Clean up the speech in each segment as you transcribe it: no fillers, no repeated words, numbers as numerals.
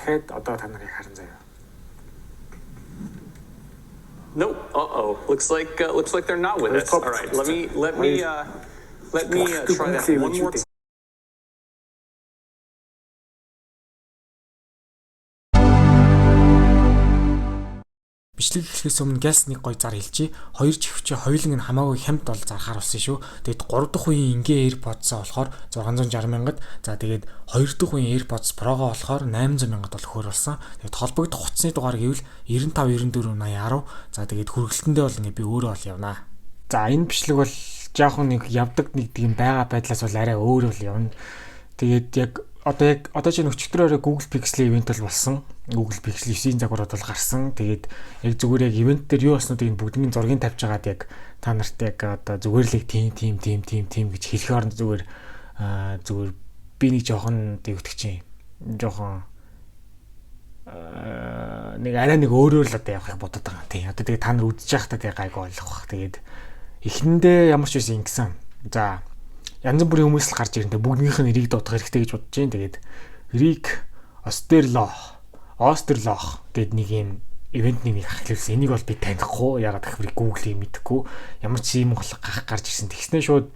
Дахиад одоо та нарыг харан заяа. Nope. Uh-oh. Looks like they're not with us. All right. Let me try that one more. Бичлэг эхлэхээс өмнө гяс нэг гой зар хэлчихье. Хоёр чихвчээ хоёуланг нь хамаагүй хямд бол зархаар болсон шүү. Тэгээд 3 дахь үеийн энгийн AirPods-аа болохоор 660 мянгад, за тэгээд 2 дахь үеийн AirPods Pro-го болохоор 800 мянгад бол өгөхөр болсон. Тэгээд холбогдох утасны дугаар гэвэл 95 94 80 10. За, тэгээд хүргэлтэндээ бол ингээ би өөрөө бол явнаа. За, энэ бичлэг бол жоохон нэг явдаг нэг тийм байгаа байдлаас бол арай өөр бол явна. Тэгээд яг одоо чинь өчигдөр орой Google Pixel event бол болсон. Google Pixel 9-ийн загварууд бол гарсан. Тэгээд яг зүгээр яг event дээр юу болснуудыг нь бүгднийг зургийг тавьж агаад яг та нарт яг одоо зүгээр л яг тийм тийм тийм тийм тийм гэж хэлэх оронд зүгээр би нэг жоохон юу гэдэг чинь жоохон нэг арай нэг өөрөөр л одоо явахыг бодод байгаа. Тийм. Одоо тэгээд та нар үзэж байхдаа тэгээ гайгүй ойлгох бах. Тэгээд эхэндээ ямар ч байсан ингэсэн. За, янз бүрийн хүмүүс л гарч ирэн. Бүгднийх нь нэрийг дуудах хэрэгтэй гэж бодож байна. Тэгээд Рик Остерлох гээд нэг юм event ний нэг ахлуулсан. Энийг бол би танихгүй. Ягаад гэвэл Google-ийг мэдэхгүй. Ямар ч юм гол гах гарч ирсэн. Тэгснээ шууд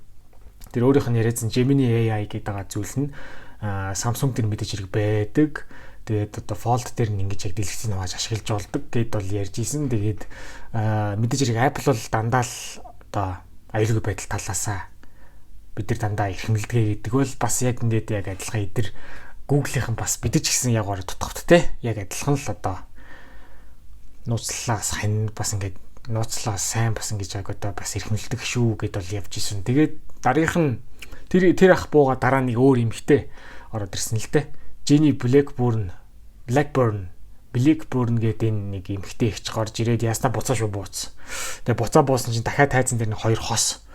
тэр өөрийнх нь яриадсан Gemini AI гэдэг байгаа зүйл нь Samsung дээр мэдээж хэрэг байдаг. Тэгээд одоо Fold дээр нь ингэж яг дэлгэцийг хувааж ашиглаж болдог гэд бол ярьж исэн. Тэгээд мэдээж хэрэг Apple бол дандаа л одоо аюулгүй байдал талаасаа бид нар дандаа эрхэмлэдэг гэдэг бол бас яг ингээд яг адилхан эдэр Google-ийнхэн бас бид ч гэсэн яг орой тутахт те яг адилхан л одоо нууцлаас хань бас ингээд нууцлаас сайн бас ингэж яг одоо бас эрхэмлэдэг шүү гэд бол явж исэн. Тэгээд дараагийнх нь тэр тэр ах бууга дараа нэг өөр эмхтэй ороод ирсэн л те. Jenny Blackburn гэдэг энэ нэг эмхтэй ихч гарч ирээд ясна буцаа шүү бууц. Тэгээ буцаа буусан чинь дахиад тайзан дээр нэг хоёр хос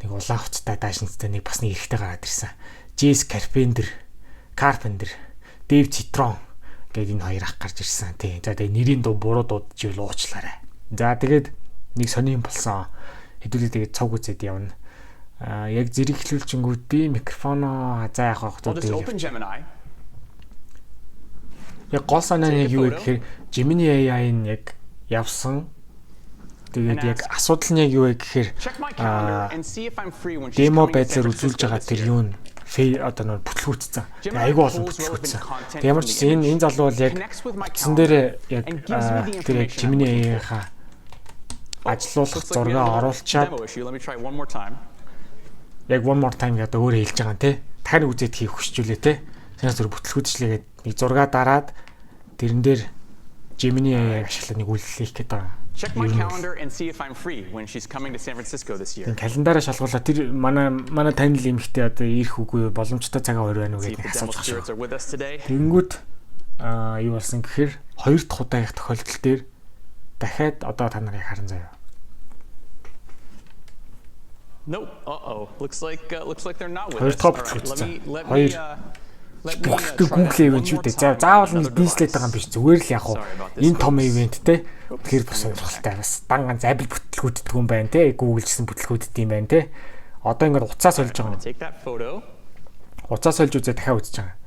нэг улаан хувцастай даашинцтай нэг бас нэг эрэгтэй гараад ирсэн. Jess Carpenter, Dave Citron гэдэг энэ хоёр ах гарч ирсэн. Тий. За, тэгээ нэрийн дуу буруу дуудаж ивэл уучлаарай. За, тэгээд нэг сони юм болсон. Хэдүүлээ тэгээд цог үзээд явна. Аа, яг зэрэг эхлүүлчингүүд би микрофоноо за яах вэ? Яг гол санаа нь яг юу вэ гэхээр Gemini AI нь яг явсан. Тэгээд яг асуудал нь яг юу вэ гэхээр demo байдлаар үзүүлж байгаа тэр юу нь фей одоо нөр бүтлгүүцсэн. Тэгээ айгүй олон бүтлгүүцсэн. Тэг ямар ч гэсэн энэ залуу бол яг утсан дээр яг тэр яг Gemini AI-ха ажилуулах зургаа оруулчаад яг one more time гэдэг өөрөө хэлж байгаа юм те. Дахиад үзээд хийх хүсчүүлээ те. Тэрнээс зүр бүтлгүүцлээгээд нэг зургаа дараад тэрэн дээр Gemini AI-г ашиглаад нэг үйлдэл хийх гээд байгаа. Check my calendar and see if I'm free when she's coming to San Francisco this year. Календараа шалгуулаа тэр манай танил эмэгтэй одоо ирэх үгүй боломжтой цагаа хоёр байна уу гэдэг асууж байгаа шүү. Тэнгүүт аа юу болсон гэхээр хоёр дахь удаагийнх тохиолдол дээр дахиад одоо та нарыг харан заяа. Nope. Uh-oh. Looks like they're not with us. Хоёр дахь Let me let me Google event шүү дээ. За, заавал нэг дийслээд байгаа юм биш. Зүгээр л яг уу энэ том event те. Тэгэхээр бас сонирхолтой бас дан ганц Apple бүтлгүүддэг юм байна те. Google гэсэн бүтлгүүддэг юм байна те. Одоо ингээд уцаа сольж байгаа. Уцаа сольж үзээ дахиад үзэж байгаа.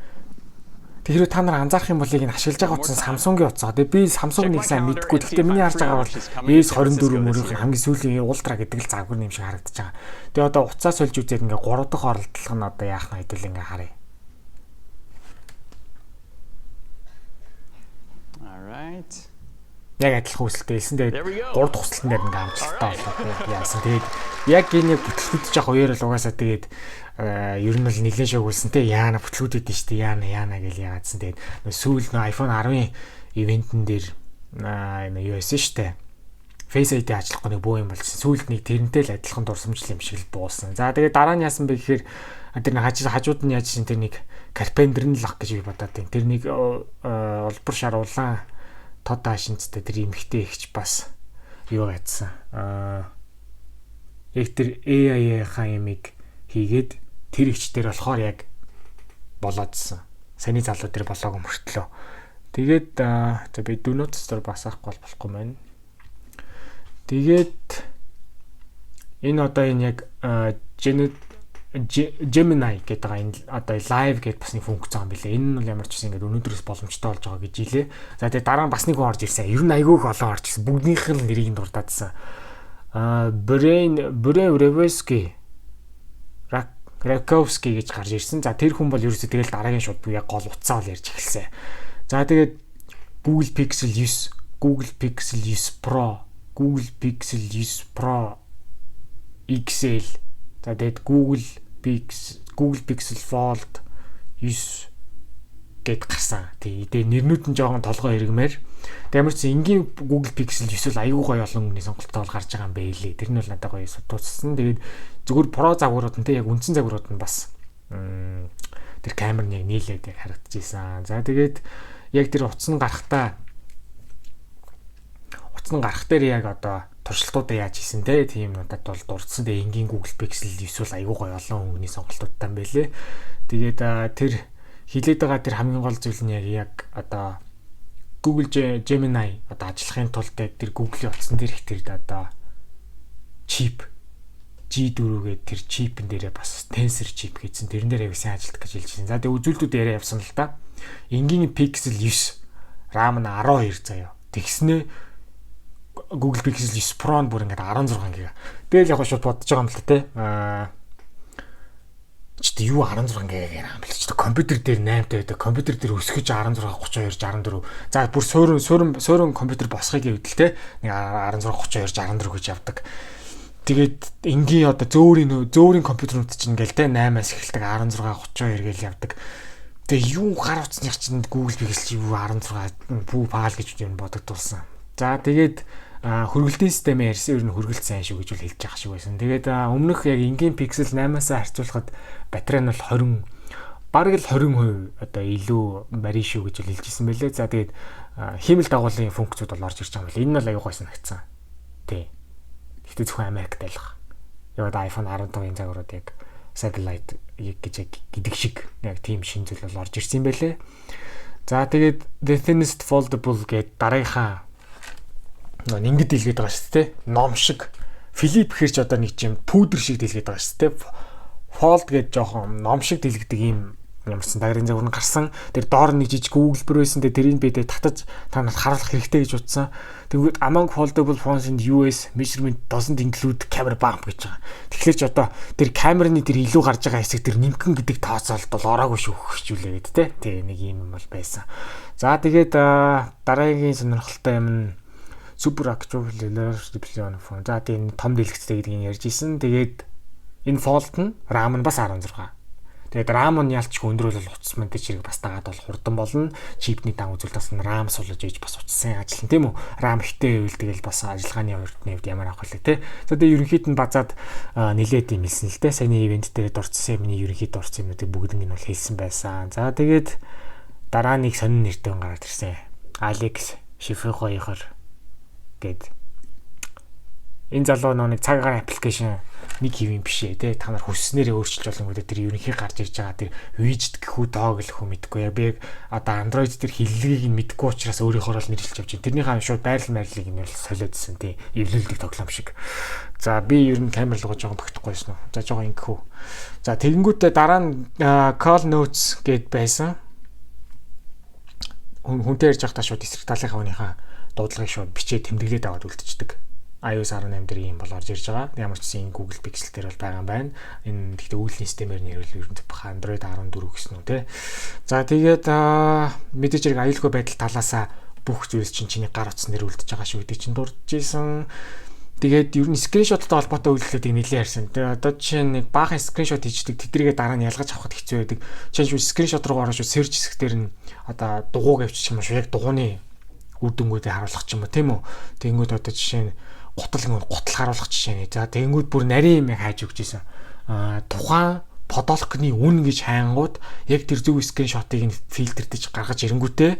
Тэгэхээр та нар анзаарах юм бол яг энэ ашиглаж байгаа утас нь Samsung-ийн утас. Тэгээ би Samsung нэг сайн мэдэхгүй. Гэхдээ миний харж байгаа бол S24 мөрийнх хамгийн сүүлийн Ultra гэдэг л загвар юм шиг харагдаж байгаа. Тэгээ одоо уцаа сольж үзээд ингээ 3 дахь оролдлого нь одоо яах нь хэдүүл ингээ харъя. Alright. Яг адилхан хүсэлтэй хэлсэн. Тэгээд 3 дахь хүсэлтэн дээр ингээ амжилттай боллоо. Яасан. Тэгээд яг энэ яг бүтлгүүдж явах үеэр л угаасаа тэгээд ер нь бол нэлээд шогуулсан те, яана бүтлгүүдэд нь штэ, яана яана гэл яагаадсан. Тэгээд сүүл нөө iPhone 10-ын event эн дээр энэ юу яасан штэ. Face ID ажиллахгүй нэг бөө юм болсон. Сүүлд нэг тэрнтэй л адилхан дурсамжлал юм шиг л буусан. За, тэгээд дараа нь яасан бэ гэхээр тэр нэг хажууд нь яаж шин тэр нэг Carpenter нь л ах гэж би бодоод байна. Тэр нэг улбар шар улаан тод даашинцтай тэр эмхтэй ихч бас юу гайдсан. Аа, яг тэр AI-ийн ямыг хийгээд тэр ихч дээр болохоор яг болоодсон. Саний залуу дээр болоогүй мөртлөө. Тэгээд за, би do not disturb басаахгүй болохгүй байна. Тэгээд энэ одоо энэ яг Janet Gemini гэдэг байгаа энэ одоо live гэдэг бас нэг функц байгаа юм билээ. Энэ нь бол ямар ч гэсэн ингээд өнөөдрөөс боломжтой болж байгаа гэж хэлээ. За, тэгээ дараа нь бас нэг хүн орж ирсэн. Ер нь айгүй их олон орж ирсэн. Бүгднийх нь нэрийг нь дурдаадсан. Brain Reveski Раковски гэж гарч ирсэн. За, тэр хүн бол ерөөсөө тэгэл дараагийн шууд яг гол утсаа бол ярьж эхэлсэн. За, тэгээд Google Pixel 9, Google Pixel 9 Pro, Google Pixel 9 Pro XL. За, тэгээд Google Pixel Fold 9 гэд гарсан. Тий. Тэгээ нэрнүүд нь жоохон толгой эргэмээр. Тэгээ ямар ч энгийн Google Pixel 9 бол аюу гоё олон өнгөний сонголттой бол гарч байгаа юм байлээ. Тэр нь бол надад гоё туссан. Тэгээд зүгээр Pro загварууд нь, те, яг үндсэн загварууд нь бас тэр камер нь яг нийлээд яг харагдчихсан. За, тэгээд яг тэр утас нь гарахтаа, утас нь гарах дээр яг одоо туршилтуудаа яаж хийсэн, те, тийм надад бол дурдсан. Тэгээ энгийн Google Pixel 9 бол аюу гоё олон өнгөний сонголтуудтай юм байлээ. Тэгээд тэр хилээд байгаа тэр хамгийн гол зүйл нь яг одоо Google Gemini одоо ажиллахын тулд яг тэр Google-ийн утсан дээр их тэр одоо чип G4 гэдэг тэр чипэн дээрээ бас Tensor чип гэсэн, тэрэн дээр аяг сайн ажилладаг гэж хэлж байна. За, тэгээ үзүүлэлтүүд яриа явсан л да. Энгийн Pixel 9 RAM нь 12 заяа. Тэгснээ Google Pixel 9 Pro нь бүр ингээд 16 ГБ. Тэгэл яг шууд бодож байгаа юм л та, те. Аа, чи юу 16 ГБ RAM бэл чи компьютер дээр 8 тавиад, компьютер дээр өсгөж 16 32 64. За, бүр суурин суурин суурин компьютер босхийг гэвэл, те, нэг 16 32 64 гэж явдаг. Тэгээд энгийн одоо зөөрийн зөөрийн компьютерүүд чинь ингээл, те, 8-аас эхэлдэг, 16 32 гээл явдаг. Тэгээ юу гар утасных чинь Google Pixel чи юу 16 бүү паал гэж юм бодогдуулсан. За, тэгээд хөргөлтийн системээ ярьсан, ер нь хөргөлт сайн шүү гэж бол хэлж байгаа шиг байсан. Тэгээд өмнөх яг энгийн Pixel 8-аас харьцуулахад батарей нь бол 20, бараг л 20% одоо илүү барь шүү гэж бол хэлж ирсэн байлээ. За, тэгээд хиймэл дагуулын функцүүд бол орж ирж байгаа юм байна. Энэ нь бол аюу гой санагдсан. Тий. Гэхдээ зөвхөн Америкт байлга. Яг iPhone 15-ын загварууд яг satellite гэж яг гэдэг шиг яг тийм шин зүйл бол орж ирсэн юм байлээ. За, тэгээд the thinnest foldable гэдэг дараагийнхаа нөө ингэж дийлгээд байгаа шүү дээ. Ном шиг flip гэхэр ч одоо нэг юм пүүдэр шиг дийлгээд байгаа шүү дээ. Fold гэж жоохон ном шиг дийлгдэг ийм ямарсан дагрын загвар нь гарсан. Тэр доор нэг жижиг өгүүлбэр байсан. Тэгээ тэрийг би татаж та нарт харуулах хэрэгтэй гэж утсан. Тэгвэл "Among foldable phones in the US, measurement doesn't include camera bump" гэж байгаа. Тэгэхээр ч одоо тэр камерны тэр илүү гарч байгаа хэсэг, тэр нимкэн гэдэг тооцоололт бол ороогүй шүү хөвчүүлээ гэд, те. Тэгээ нэг юм бол байсан. За, тэгээд дараагийн сонирхолтой юм нь super actual display on phone. За, тэгээ том дэлгэцтэй гэдгийг ярьж исэн. Тэгээд энэ Fold нь RAM нь бас 16. Тэгээд RAM нь ялч өндөр бол утас мэдээж хэрэг бас дагаад бол хурдан болно. Чипний дан үзүүлэлт бас RAM суулгаж ээж бас утас сайн ажиллана, тийм үү? RAM ихтэй байвал тэгэл бас ажиллагааны хувьд хувьд ямар авах вэ, те. За, тэгээд ерөнхийд нь базаад нилээд юм хэлсэн л те. Саяны event дээр дурдсан юмны ерөнхийд дурдсан юмнуудыг бүгднийг нь бол хэлсэн байсан. За, тэгээд дараа нэг сонин нэртэй хүн гараад ирсэн. Алекс Шифрхойхор гэд. Энэ залуу нэг цаг агаарын application нэг хэв юм биш ээ, те, та нар хүсснээрээ өөрчилж болонгууд тэр ерөнхий гарч ирж байгаа тэр widget гэх үү, toggle гэх үү мэдэхгүй, яг би яг одоо Android тэр хиллэгийг нь мэдэхгүй учраас өөрийнхөө л нэрлэж явж байна. Тэрнийхээ шууд байрлал байрлалыг нь солиодсон, те, эвлүүлдэг тоглоом шиг. За, би ер нь камер руугаа жоохон багтахгүй байсан уу? За, жоохон ингэх үү. За, тэгэнгүүтээ дараа нь call notes гэд байсан. Хүнтэй ярьж байхдаа шууд эсрэг талынхаа хүнийхээ дуудлагыг шууд бичээд тэмдэглээд аваад үлдчихдэг. iOS 18 дээр ийм бол орж ирж байгаа. Ямар ч гэсэн энэ Google Pixel дээр бол байгаа юм байна. Энэ гэхдээ үйлдлийн системээр нэрвэл ер нь баха Android 14 гэсэн үү, те. За, тэгээд мэдээж хэрэг аюулгүй байдал талаасаа бүх зүйлс чинь чиний гар утсан дээр үлдэж байгаа шүү гэдэг чинь дурдж исэн. Тэгээд ер нь screenshot той холбоотой үйлдэлүүдийг нэлээд ярьсан. Тэгээ одоо жишээ нь нэг баахан screenshot хийждэг, тэдрийгээ дараа нь ялгаж авахд хэцүү байдаг. Жишээ нь шүүд screenshot руу ороод шүүд search хэсэг дээр нь одоо дугууг авчиж юм шүү. Яг дугууны үр дүнгуудыг харуулах ч юм уу, тийм үү. Тэгэнгүүт одоо жишээ нь гутал гүн гутал харуулах жишээ нэ. За, тэгэнгүүт бүр нарийн юм хайж өгч ийсэн. Аа, тухайн подолкны үн гэж хайнгууд яг тэр зөв screenshot ыг нь фильтрдэж гаргаж ирэнгүүтээ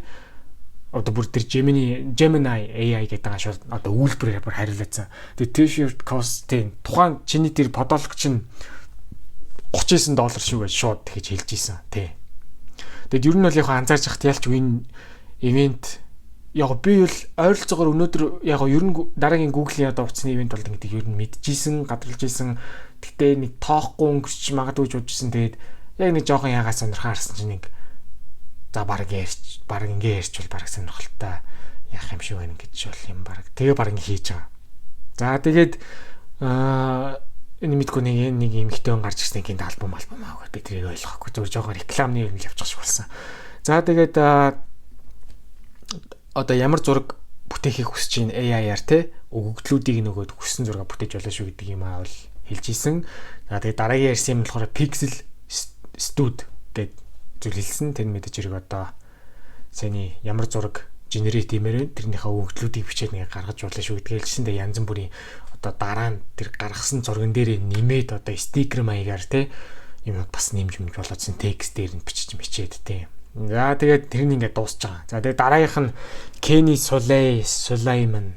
одоо бүр тэр Gemini AI гэдэг байгаа шууд одоо үйлдвэрээр бүр хариулаадсан. Тэгээ t-shirt cost, тийм, тухайн чиний тэр подолк чинь 39 доллар шүү гэж шууд тэгэж хэлж ийсэн, тий. Тэгэд ер нь бол яг анзаарч хат ялч энэ event Яг би бол ойролцоогоор өнөөдөр яг ер нь дараагийн Google-ийн одоо утасны event болдог гэдэг ер нь мэдчихсэн, гадарлаж исэн. Гэтэ нэг тоохгүй өнгөрч магадгүй гэж бодчихсон. Тэгээд яг нэг жоохон ягаа сонирхоо харсан чинь нэг за баг ярьч, баг ингэ ярьчвал баг сонирхолтой яах юм шиг байна гэж бол юм баг. Тэгээ баг ингэ хийж байгаа. За, тэгээд энэ мэдгүй нэг эмэгтэй хүн гарч ирсэн, гинт альбом альбом аа би тэрийг ойлгохгүй, зүгээр жоохон рекламны юм л явчих шиг болсон. За, тэгээд одоо ямар зураг бүтээхийг хүсэж байна, AI-аар те өгөгдлүүдийг нөгөөд хүссэн зураг бүтээж болно шүү гэдэг юм аа бол хэлж исэн. За, тэгээд дараагийн ярьсан юм болохоор Pixel Studio гэдэг зүйл хэлсэн. Тэр мэдээж хэрэг одоо саяны ямар зураг generate хиймээр байна. Тэрнийхээ өгөгдлүүдийг бичээд нэг гаргаж болно шүү гэдгийг хэлсэн. Тэгээ янз бүрийн одоо дараа нь тэр гаргасан зурган дээрээ нэмээд одоо стикер маягаар те юм бас нэмж юмж болоодсэн, текст дээр нь бичиж мичээд те. За, тэгээд тэр нь ингээд дуусч байгаа. За, тэгээд дараагийнх нь Kenny Solay Sulaiman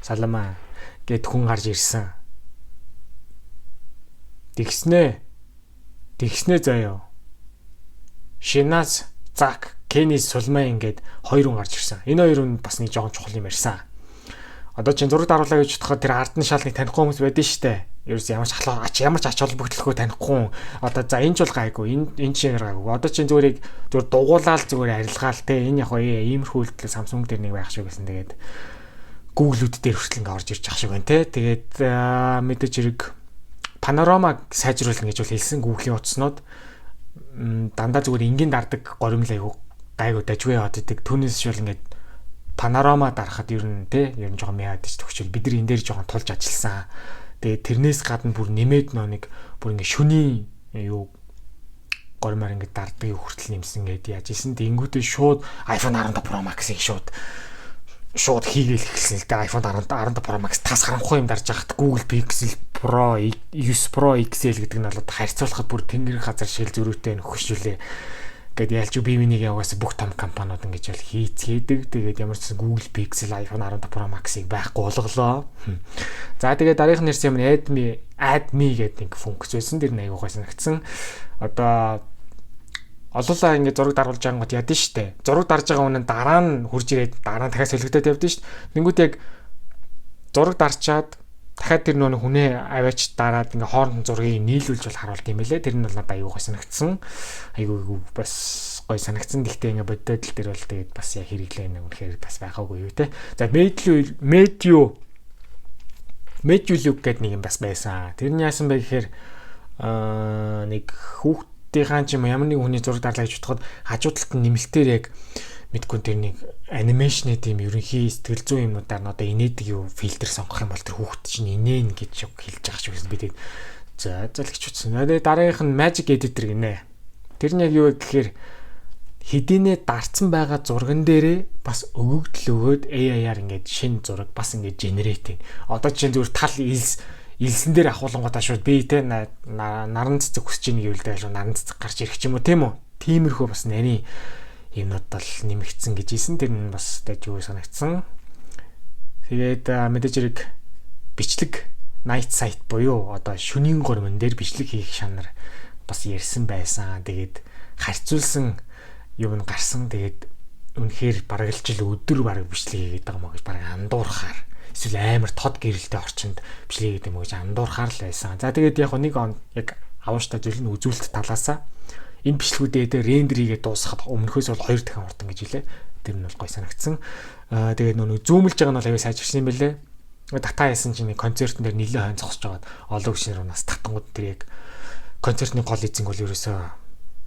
Салама гэд хүн гарч ирсэн. Тэгснэ. Тэгснэ заяо. Шиназ Зак, Kenny Sulaiman ингээд хоёр хүн гарч ирсэн. Энэ хоёр хүн бас нэг жоохон чухал юм ярьсан. Одоо чинь зураг даруулаа гэж бодоход тэр ард нь шал нэг танихгүй хүмүүс байдэн штэ. Ерөөс ямар ч халаа ач ямар ч ач холбогдолгүй танихгүй. Одоо за, энэ ч бол гайгүй. Энэ ч гайгүй. Одоо чинь зүгээр зүгээр дугуулаад зүгээр арилгаал те. Энэ яг иймэрхүү үйлдэл Samsung дээр нэг байх шиг байсан. Тэгээд Google-үүд дээр хүртэл ингээ орж ирж байгаа шиг байна те. Тэгээд мэдээж хэрэг панорама сайжруулна гэж бол хэлсэн Google-ийн утаснууд дандаа зүгээр энгийн дардаг горимл айгу гайгүй дажгүй яваад идэг. Түүнээс шул ингээд панорама дарахад ер нь те ер нь жоохон яад ч төгчөл бид нар энэ дээр жоохон тулж ажилласан. Тэгээд тэрнээс гадна бүр нэмээд нөө нэг бүр ингээ шүний юу горимаар ингээ дарддаг юу хүртэл нэмсэн гээд яаж исэн. Тэнгүүтээ шууд iPhone 15 Pro Max-ыг шууд хийгээл эхэлсэн л дээ. iPhone 10 15 Pro Max тас харанхуй юм дарж байхад Google Pixel Pro 9 Pro XL гэдэг нь бол харьцуулахад бүр тэнгэр газар шиг зөрүүтэй нөхөшүүлээ. Гэт ялч бие биенийг угаасаа бүх том компаниуд ингэж бол хийцгээдэг. Тэгээд ямар ч гэсэн Google Pixel iPhone 15 Pro Max-ыг байхгүй болголоо. За, тэгээд дараагийнх нь нэрсэн юм Add Me, Add Me гэдэг нэг функц байсан. Тэр нь аягүй гой санагдсан. Одоо олуулаа ингээд зураг даруулж байгаа гот ядсан штэ. Зураг дарж байгаа хүн нь дараа нь хурж ирээд дараа нь дахиад солигдоод явдсан штэ. Тэнгүүд яг зураг дарчаад дахиад тэр нөө хүнээ аваач дараад ингээ хооронд зургийг нийлүүлж бол харуулт юм байлээ. Тэр нь бол надад аягүй гой санагдсан. Аягүй бас гой санагдсан. Гэхдээ ингээ бодитод дээр бол тэгээд бас яг хэрэглээ нэг үнэхээр бас байгаагүй юу те. За, Media Look гэдэг нэг юм бас байсан. Тэр нь яасан бэ гэхээр нэг хүүхдийнхаа ч юм ямар нэг хүний зураг дарлаа гэж бодоход хажуу талд нь нэмэлтээр яг мэдгүй тэр нэг animation ы тийм ерөнхий сэтгэл зүйн юмнуудаар нь одоо инээдэг юу фильтр сонгох юм бол тэр хүүхд чинь инээн гэж хэлж байгаа шиг байсан. Би тэгээд за залгич утсан. Тэгээд дараагийнх нь Magic Editor гинэ. Тэр нь яг юу вэ гэхээр хэдийнэ дарцсан байгаа зурган дээрээ бас өгөгдөл өгөөд AI-аар ингээд шинэ зураг бас ингээд generate хийн. Одоо чинь зүгээр тал илс илсэн дээр ахуулангуудаа шууд би те наран цэцэг хүсэж ийн гэвэл тэгэл наран цэцэг гарч ирэх ч юм уу, тийм үү? Тиймэрхүү бас нарийн юмнууд бол нэмэгдсэн гэж хэлсэн. Тэр нь бас дажгүй санагдсан. Тэгээд мэдээж хэрэг бичлэг night sight буюу одоо шөнийн гормон дээр бичлэг хийх шанар бас ярьсан байсан. Тэгээд харьцуулсан юм нь гарсан. Тэгээд үнэхээр бараг л жил өдөр бараг бичлэг хийгээд байгаа мó гэж бараг андуурхаар эсвэл амар тод гэрэлтэй орчинд бичлэг хийгээд юм уу гэж андуурхаар л байсан. За, тэгээд яг нэг он яг авууштай зүйл нь үзүүлэлт талаасаа энэ бичлэгүүдээ дээр render хийгээд дуусгахад өмнөхөөс бол 2 дахин хурдан гэж хэлээ. Тэр нь бол гой санагдсан. Аа, тэгээд нөгөө zoom лж байгаа нь бол аюу сайжирсан юм бэлээ. Дата яасан чинь нэг концертын дээр нэлээд хойно зогсож байгаад олон хүчнэр унаас татангууд тэр яг концертны гол эзэн бол ерөөсөө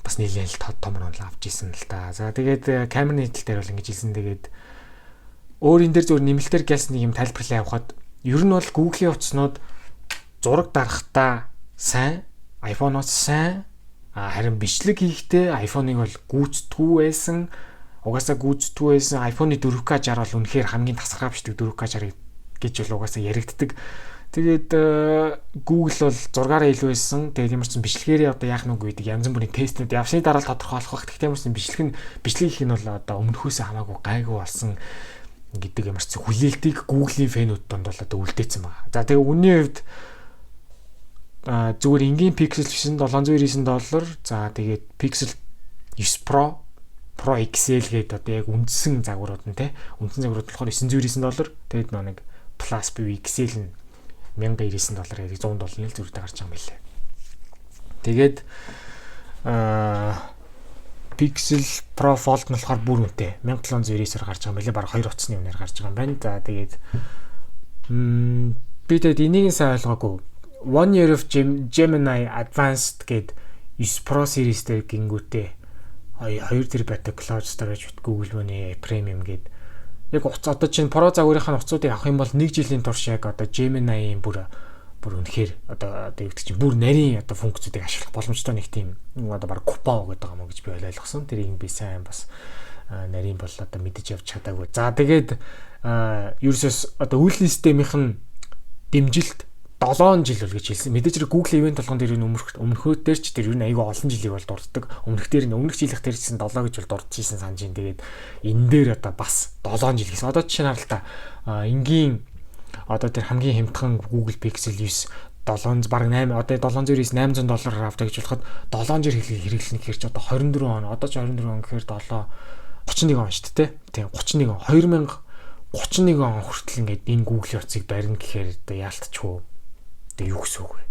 бас нэлээд л том том л авч исэн л та. За, тэгээд камерны тал дээр бол ингэж хэлсэн. Тэгээд өөр энэ дээр зөвхөн нэмэлтээр гэлс нэг юм тайлбарлаа явахад ер нь бол Google-ийн утаснууд зураг дарахтаа сайн, iPhone-оос сайн, харин бичлэг хийхдээ iPhone-ыг бол гүйцэтгүү байсан. Угаасаа гүйцэтгүү байсан. iPhone-ы 4K 60 бол үнэхээр хамгийн тасархай бичдэг 4K 60 гэж бол угаасаа яригддаг. Тэгээд Google бол зургаараа илүү байсан. Тэгээд ямар ч сан бичлэгээрээ одоо яах нүг гэдэг янз бүрийн тестнүүд явсны дараа л тодорхойлох бах. Гэхдээ ямар ч сан бичлэг нь бичлэг хийх нь бол одоо өмнөхөөсөө хамаагүй гайгүй болсон гэдэг ямар ч хүлээлтийг Google-ийн fan үүд донд бол одоо үлдээсэн байна. За, тэгээ үнийн хувьд зүгээр энгийн Pixel 9 799 доллар. За, тэгээд Pixel 9 Pro Pro XL гэдэг одоо яг үндсэн загварууд нь те, үндсэн загварууд болохоор 999 доллар. Тэгээд нэг Plus буюу XL нь 1099 доллар гэдэг, 100 долларын л зөрүүтэй гарч байгаа юм билээ. Тэгээд Pixel Pro Fold нь болохоор бүр үнэтэй. 1799-оор гарч байгаа юм билээ. Бараг хоёр утасны үнээр гарч байгаа юм байна. За, тэгээд би тэгээд энийг сайн ойлгоогүй. One Year of Gemini Advanced гээд 9 Pro series дээр гингүүтээ 2 терабайт cloud storage with Google One AI Premium гээд яг утас, одоо чинь Pro загварынхаа утсуудыг авах юм бол нэг жилийн турш яг одоо Gemini-ийн бүр бүр үнэхээр одоо юу гэдэг чинь бүр нарийн одоо функцүүдийг ашиглах боломжтой нэг тийм одоо баг купон өгöd байгаа юм уу гэж би ойлгосон. Тэрийг би сайн бас нарийн бол одоо мэдэж явж чадаагүй. За, тэгээд ерөөсөөс одоо үйлдлийн системийнх нь дэмжилт 7 жил бол гэж хэлсэн. Мэдээж хэрэг Google event болгон дээр өмнөх өмнөхөө дээр ч тэр ер нь айгүй олон жилийг бол дурддаг. Өмнөх дээр нь, өмнөх жилийнх дээр ч гэсэн 7 гэж бол дурдчихсан санаж ин. Тэгээд энэ дээр одоо бас 7 жил гэсэн. Одоо жишээ нь харал та, энгийн одоо тэр хамгийн хямдхан Google Pixel 9 7 баг 8, одоо 799 800 доллараар авдаг гэж болоход 7 жил хэрэглэнэ гэхэр чи одоо 24 он, одоо ч 24 он гэхээр 7 31 он шүү дээ. Тийм, 31 он, 2031 он хүртэл ингээд энэ Google-ийн утсыг барина гэхээр одоо яалтчгүй. Тэгээ юу гэсэн үг вэ?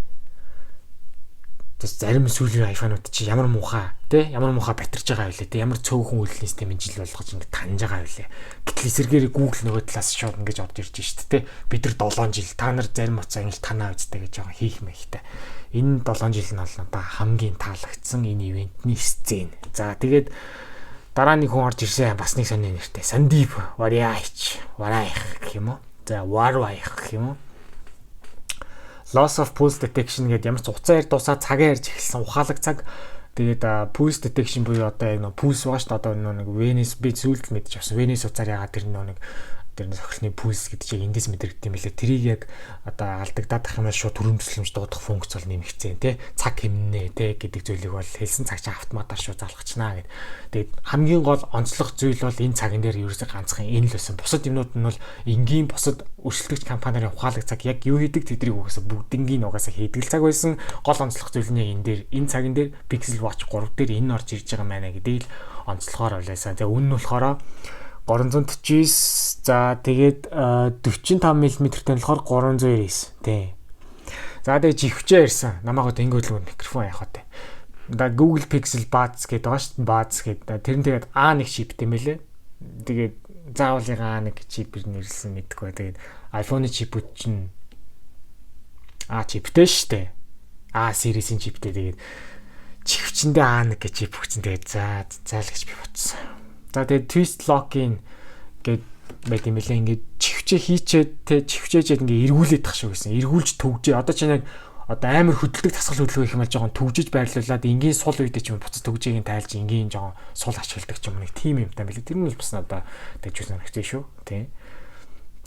Тэс зарим сүүлийн iPhone-ууд чи ямар муухай те, ямар муухай батарж байгаа байлээ те, ямар цөөхөн үйлдлийн системийн жил болгож ингэ таньж байгаа байлээ. Гэтэл эсэргээр Google нөгөө талаас шууд ингэж орж ирж шít те. Бид нар 7 жил, та нар зарим утсаа ингэж танаа үстэй гэж байгаа хийх мэхтэй. Энэ 7 жил нь бол надаа хамгийн таалагдсан энэ event ний сцен. За, тэгээд дараа нэг хүн орж ирсэн, бас нэг сони нэртэй. Сандип Варяич, Варайх гэх юм уу? За, Варвайх гэх юм уу? Loss of pulse detection гэдэг, ямар ч утсаа ярьж дуусаа цагаа ярьж эхэлсэн ухаалаг цаг. Тэгээд pulse detection буюу одоо яг нөө пульс байгаа шүү дээ. Одоо нэг Venus, би сүүлд мэдчих авсан. Venus утсаар ягаад тэр нөө нэг тэр сохилны пульс гэдэг чинь эндээс мэдрэгдсэн юм билээ. Тэрийг яг одоо алдагдаад ах юм бол шууд төрөм төслөмж дуудах функц бол нэмэгдсэн тий. Цаг хэмнэ тий гэдэг зүйлийг бол хэлсэн, цаг чинь автоматар шууд залгачнаа гэд. Тэгээд хамгийн гол онцлог зүйл бол энэ цаган дээр ерөөсөө ганцхан энэ л байсан. Бусад юмнууд нь бол энгийн бусад өрсөлдөгч компаниарын ухаалаг цаг яг юу хийдэг, тэднийг угаасаа бүгднгийн угаасаа хийдэг л цаг байсан. Гол онцлог зүйл нь энэ дээр, энэ цаган дээр, Pixel Watch 3 дээр энэ орж ирж байгаа маа гэдгийг л онцлогоор байлаа. Тэгээ үнэ нь болохоор 349, за тэгээд 45 мм-тэй нь болохоор 399 тий. За, тэгээд живчээ ирсэн. Намайг одоо ингэ хөдөлгөөн микрофон явах вэ? Да, Google Pixel Buds гэдэг байгаа шүү дээ. Buds гэдэг. Тэр нь тэгээд A1 чиптэй юм байлээ. Тэгээд заавал яг A1 чипээр нэрлсэн мэдгүй. Тэгээд iPhone-ы чипүүд чинь A чиптэй шүү дээ. A series-ийн чиптэй. Тэгээд чихвчэндээ A1 гэж чип өгсөн. Тэгээд за за л гэж би бодсон. За, тэгээд twist lock-ийн гээд байт юм лээ. Ингээд чихвчээ хийчээд те, чихвчээжээд ингээд эргүүлээд тах шиг байсан. Эргүүлж төгжээ. Одоо чи нэг одоо амар хөдөлдөг тасгал хөдөлгөөн их юм бол жоохон төгжиж байрлуулад энгийн сул үедээ ч юм буцаж төгжээг нь тайлж энгийн жоохон сул ашигладаг ч юм, нэг тийм юмтай байлээ. Тэр нь бол бас надаа тэгж санагдсан шүү. Тий.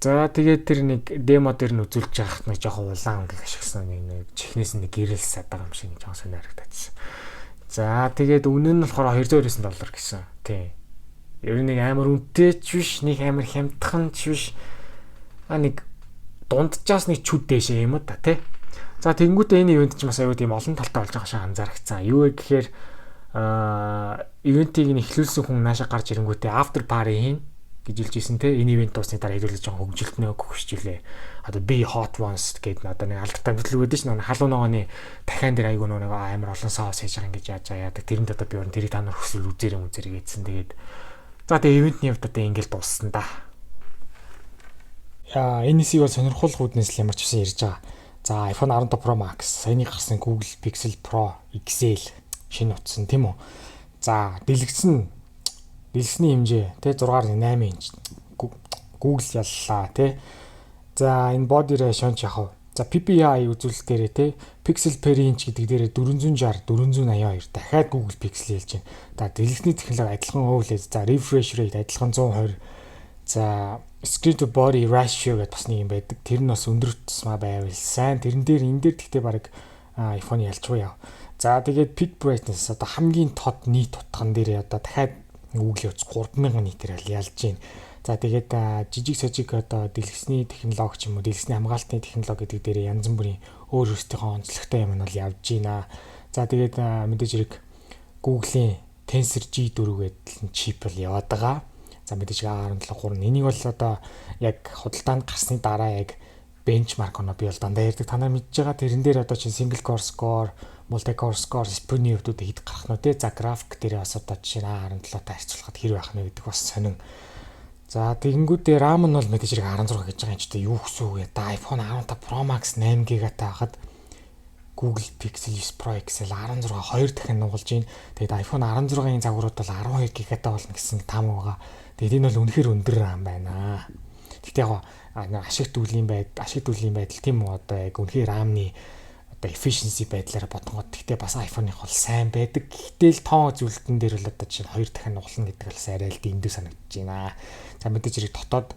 За, тэгээд тэр нэг demo дээр нь үзүүлж яхад нэг жоохон улаан өнгө ашигласан, нэг чихнээс нэг гэрэл садаг юм шиг нэг жоохон сонио харагдажсэн. За, тэгээд үнэ нь болохоор 299 доллар гэсэн. Тий. Ер нь нэг амар үнэтэй ч биш, нэг амар хямдхан ч биш. А нэг дунджаас нэг чүд дээшээ юм уу та, тий. За, тэгэнгүүтээ энэ event ч бас аюу тийм олон талтай болж байгаа шиг анзаарчихсан. Юу вэ гэхээр event ийг нь эхлүүлсэн хүн нааша гарч ирэнгүүтээ after party хийн гэж хэлж ирсэн те. Энэ event дуусны дараа хэдүүлээ жоохон хөгжилтнээ өгөшчихлээ. Одоо би hot ones гэдэг одоо нэг алдартай мэтлэг өгдөө ш нь, халуун ногооны дахиан дээр айгуу нэг амар олон соус хийж байгаа, ингэж яаж яадаг. Тэрэнд одоо би өөр тэрийг та нар хүсвэл үзээрэй үзээрэй гэдсэн. Тэгээд за, тэгээ event ний хувьд одоо ингэж дууссан да. Яа, энэ хэсгийг бол сонирхолтой үүднээс л ямар ч байсан ярьж байгаа. За, iPhone 15 Pro Max, саяны гарсан Google Pixel Pro XL шинэ утсан, тийм үү? За, дэлгэцэн, дэлгэцний хэмжээ тэ 6.8 инч. Google яллаа тэ. За, энэ body ratio ч яхав. За, PPI үзүүлэлт дээрээ те, pixel per inch гэдэг дээрээ 460 482, дахиад Google Pixel хэлж байна. За, дэлгэцний технологи адилхан OLED. За, refresh rate адилхан 120. За, screen to body ratio гэдэг бас нэг юм байдаг. Тэр нь бас өндөр тусмаа байвал сайн. Тэрэн дээр, энэ дээр гэхдээ баг iPhone ялчгүй яв. За, тэгээд peak brightness, одоо хамгийн тод нийт утган дээр одоо дахиад Google утас 3000 нитээр ялж байна. За, тэгээд жижиг сажиг одоо дэлгэцний технологи ч юм уу, дэлгэцний хамгаалтын технологи гэдэг дээр янз бүрийн өөр өөрсдийнхөө онцлогтой юм нь бол явж байна. За, тэгээд мэдээж хэрэг Google-ийн Tensor G4 гэдэг нь чип бол яваад байгаа. За, мэдээж A17 3. Энийг бол одоо яг худалдаанд гарсны дараа яг benchmark оноо би бол дандаа ярьдаг. Та нар мэдж байгаа. Тэрэн дээр одоо чинь single core score, multi core score, CPU-ний хувьд хэд гарах нь те. За, график дээр бас одоо жишээ нь A17-тай харьцуулахад хэр байх нь гэдэг бас сонин. За, тэгэнгүүтээ RAM нь бол мэдээж хэрэг 16 гэж байгаа юм чи тэ, юу гэсэн үг вэ? Да, iPhone 15 Pro Max 8 GB-тай байхад Google Pixel 9 Pro XL 16 хоёр дахин нугалж байна. Тэгээд iPhone 16-ын загварууд бол 12 GB-тай болно гэсэн таамаг байгаа. Тэгээд энэ бол үнэхээр өндөр RAM байна. Гэхдээ яг ашиг дүүлийн байдал тийм үү, одоо яг үнэхээр RAM-ны одоо efficiency байдлаараа бодонгод гэхдээ бас iPhone-ых бол сайн байдаг. Гэхдээ л тоон үзүүлэлтэн дээр бол одоо жишээ нь хоёр дахин нугална гэдэг бол арай л дэндүү санагдаж байна. За, мэдээж хэрэг дотоод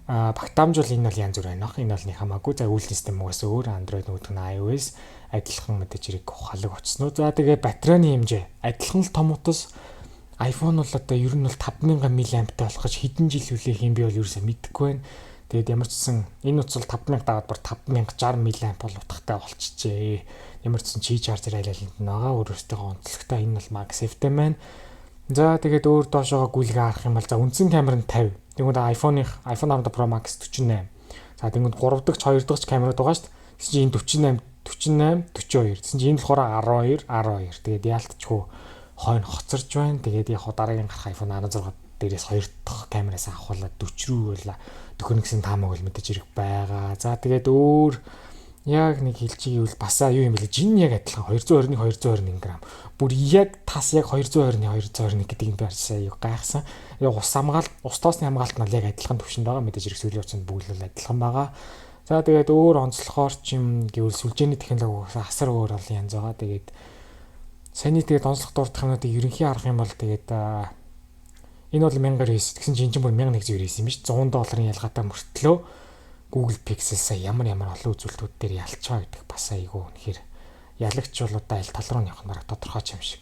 багтаамж бол энэ бол янз бүр байна. Энэ бол нэг хамаагүй. За, үйлдлийн систем угаасаа өөр, Android, нөгөөх нь iOS, адилхан мэдээж хэрэг ухаалаг очсноо. За, тэгээ батарейны хэмжээ адилхан л том утас. iPhone бол одоо ер нь бол 5000 мАh-тай болох гэж хэдэн жил хүлээх юм, би бол ерөөсөө мэдэхгүй байна. Тэгээд ямар ч гэсэн энэ утас бол 5000 дагаад бүр 5060 мАh бол утгатай болчихжээ. Ямар ч гэсэн Qi charger аль алинд нь байгаа. Өөрөөсөө онцлогтой, энэ бол MagSafe-тэй маань. За, тэгээд өөр доошоогоо гүйлгээ харах юм бол, за, үндсэн камер нь 50. Тэнгүүд iPhone-ых iPhone 15 Pro Max 48. За, тэнгүүд 3 дахь, 2 дахь камерууд байгаа шүү дээ. Тэгсэн чинь энэ 48, 48, 42. Тэгсэн чинь энэ болохоор 12, 12. Тэгээд яалтчгүй хойно хоцорж байна. Тэгээд яг дараагийн гарах iPhone 16 дээрээс хоёр дахь камераас авахуулаад 40 рүү бол төхөнө гэсэн таамаг бол мэдээж хэрэг байгаа. За, тэгээд өөр яг нэг хэлчихийвэл бас юу юм бэлээ. Жин яг адилхан 221, 221 грамм. Бүр яг тас яг 221, 221 гэдэг юм би харсан, юу гайхсан. Яг ус хамгаалт, ус тоосны хамгаалт нь яг адилхан түвшинд байгаа. Мэдээж хэрэг сүүлийн хугацаанд бүгд л адилхан байгаа. За, тэгээд өөр онцлохоор ч юм гэвэл сүлжээний технологи асар өөр олон янз байгаа. Тэгээд саяны тэгээд онцлох дурдах юмнуудыг ерөнхий харах юм бол тэгээд энэ бол 1099. Тэгсэн чинь энэ бүр 1199 юм биш, 100 долларын ялгаатай мөртлөө Google Pixel сая ямар ямар олон үзүүлэлтүүд дээр ялчгаа гэдэг бас айгүй үнэхээр ялагч бол одоо аль тал руу явах нь бараг тодорхой юм шиг.